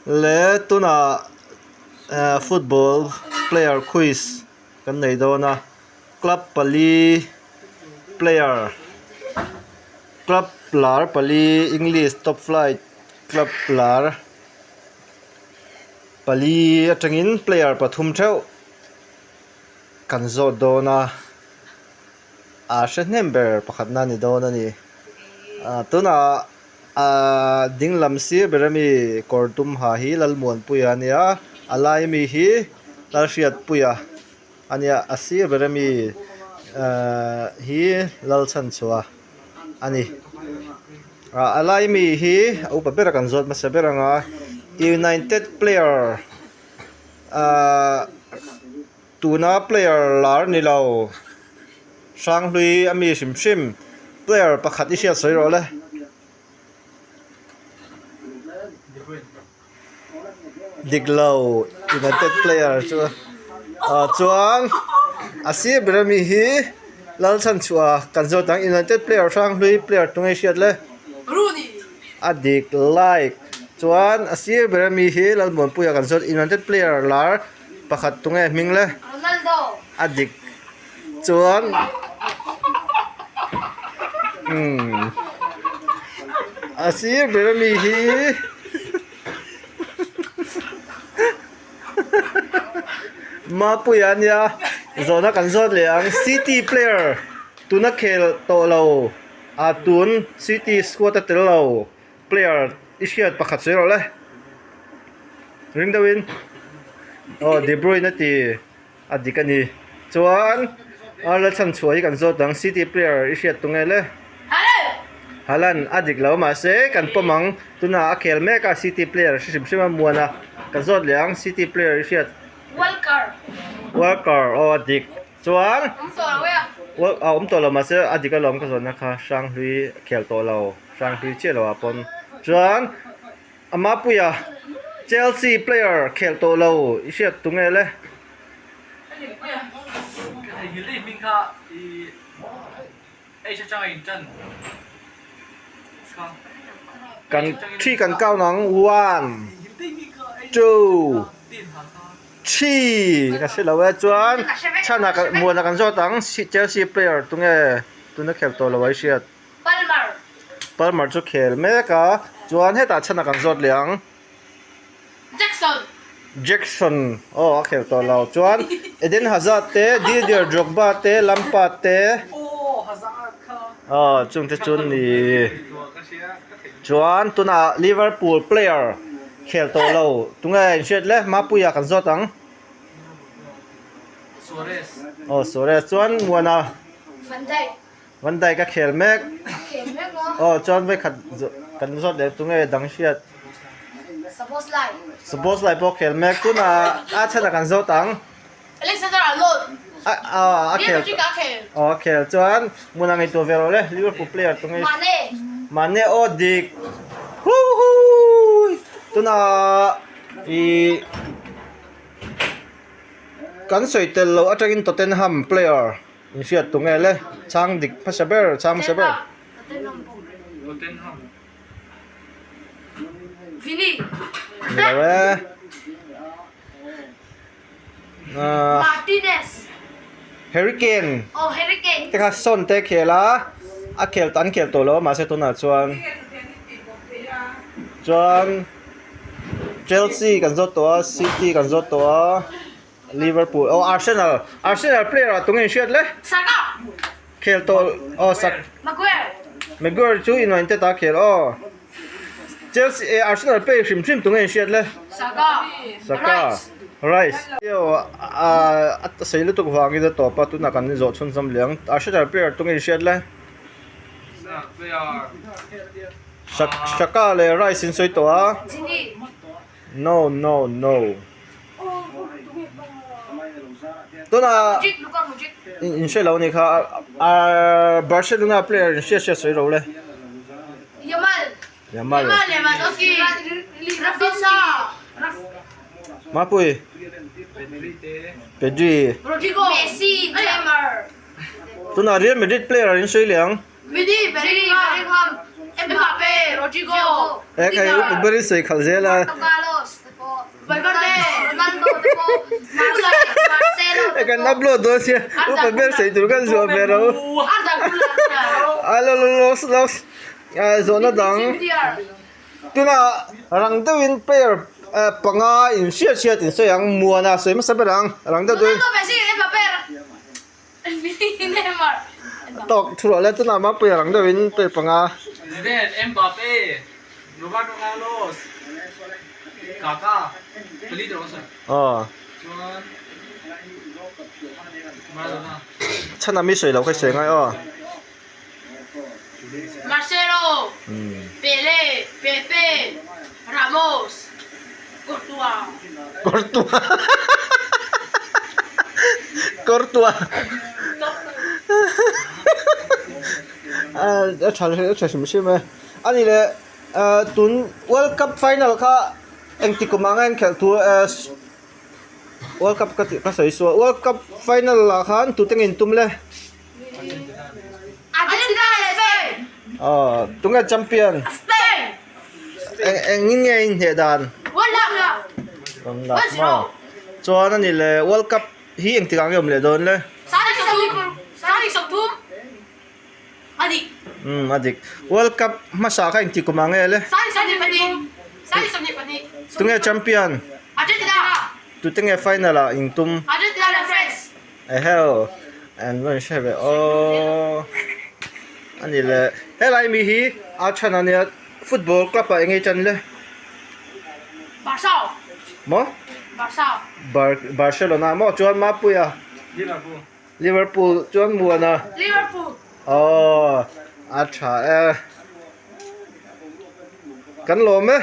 Le tunah eh football player quiz kan nei dawn a club pali player club lar pali english top flight club lar pali atangin player pathum theuh kan zawt dawn a. A hre hnem ber pakhatna a ni dawn a ni. Tunah dinglam sir ber ami kawr dum ha hi Lalmuanpuia a nia, a lai ami hi Lalhriatpuia a nia, a sir ber ami hi Lalchhanchhuah a ni. A lai ami hi a upa ber a kan zawt hmasa ber ang a, United player ahh. Tuna player lar ni lo, Hranghlui a mi hrim hrim player pakhat i hriat sawi rawh le. Dik lo United player chu ah chuan a sir ber ami hi Lalchhanchhuah kan zawt ang United player Hranghlui player tunge i hriat le? A dik like chuan a sir ber ami hi Lalmuanpuia kan zawt United player lar Pakhat tunge hming le? Ronaldo. A dik chuan umm a sir ber ami hi Mapuia ania zawhna kan zawt leh ang city player tuna khel tawh lo a tun city squad a tel lo. Player i hriat pakhat sawi rawh le. Ring deuhin aw De Bruyne a ti a dik a ni. Chuan Arla chhan chhuah hi kan zawt ang City player i hriat tunge le. Haaland a dik lo mahse kan pawm ang tunah a khel mek a City player hre hrim hrim a muan a kan zawt leh ang City player i hriat. Walker. Walker aw a dik. Chuan a awm tawh lo mahse a dik alawm ka zawnna kha Hranghlui a khel tawh lo Hranghlui chiah lo ah pawn chuan a Mapuia Chelsea player khel tawh lo i hriat tunge le. Kan thi kan count ang one two three ka hre lo e chuan chhan ah muan ah kan zawt ang Chelsea player tunge tuna khel tawh lo a i hriat Palmer chu khel mek a chuan hetah chhan ah kan zawt leh ang. Jackson. Jackson aw a khel tawh lo chuan Eden Hazard te Didier Drogba te Lampard te aw chung te chu ni chuan tunah Liverpool player khel tawh lo tunge in hriat le Mapuia kan zawt ang aw Suarez chuan Muana Van Dijk. Van Dijk a khel mek. Aw chuan vawikhat kan zawt leh tunge dang hriat. Szoboszlai. Szoboszlai pawh a khel mek. Tunah a chhanah kan zawt ang. Alexander Arnold. A a khel. Real Madrid a khel. Aw a khel chuan hmun a ngaihtuah ve rawh le Liverpool player tunge. Mane. Mane aw dik. Huhuii. Tunah ih kan sawi tel loh atangin Tottenham player. In hriat tu nge le? Chhang dik hmasa ber, chhang hmasa ber. Tottenham. Vini. Ni lo e. Ah. Martinez. Harry Kane. Oh, Harry Kane. Te kha Son te khel a. A khel an khel tawh lo mahse tunah chuan chuan Chelsea kan zawt tawh a, City kan zawt tawh a. Liverpool oh Arsenal Arsenal player ah tunge in hriat le? Saka! Khel tawh oh Sak Maguire Maguire chu United ah khel aw Chelsea eh Arsenal player hrim hrim tunge in hriat le? Saka Saka Rice Eo ah a sei lutuk vangin a tawp a tunah kan zawh chhunzawm leh ang Arsenal player tunge in hriat le? Arsenal player Saka leh Rice in sawi tawh a Gini No no no. Tuna in hre lo ni kha Barcelona player in hriat hriat sawi ro le. Yamal. Yamal. Lewandowski. Rafinha. Mapui. Pedri. Rodrigo. Messi. Neymar. Tuna Real Madrid player in sawi leh ang. Vini, Bellingham, Mbappe, Rodrigo. Eh kai upa ber in sawi khalh zel a. Carlos. Valverde, Ronaldo te pawh, Marcelo te pawh. Kan upload dawn sia, upa ber sawi tur kan zuah ve ro. A lo lo lo lo zawhna dang. Tunah rang deuhin player panga in hriat hriat in sawi ang, Muana sawi hmasa ber ang, rang deuh deuhin. Tawk thu rawh le, tunah Mapuia rang deuhin player panga. Zidane, Mbappe, Roberto Carlos, Kaka, pali tur ka sawi. Aw. Chuan Maradona. Chhan a mi sawi loh kha i sawi ngai aw. Marcelo, Pele, Pepe, Ramos, Courtois. Courtois. Courtois. A tha a tha hrim hrim e. Ani le tun World Cup final kha engti kum anga inkhelh tur World Cup ka tih ka sawi suah World Cup final ah khan tute nge intum le? Argentina leh Spain. Aw, tunge champion? Spain. Eng engin nge in hneh dan? World Cup. World Cup maw? Chuan ani le World Cup hi engtik ah nge awm leh dawn le? 30 A dik. Umm a dik. World Cup hmasa kha engti kum ah nge le? 32. Tunge champion? Argentina. Tute nge final ah in tum? Argentina leh France. Eheu an rawn hre ve aw. Ani le helai mi hi a chhan ania football club ah enge chan le? Barca. Maw? Barca. Bar Barcelona maw chuan Mapuia? Liverpool. Liverpool chuan muan a. Liverpool. Aw a tha e. Kan lawm e.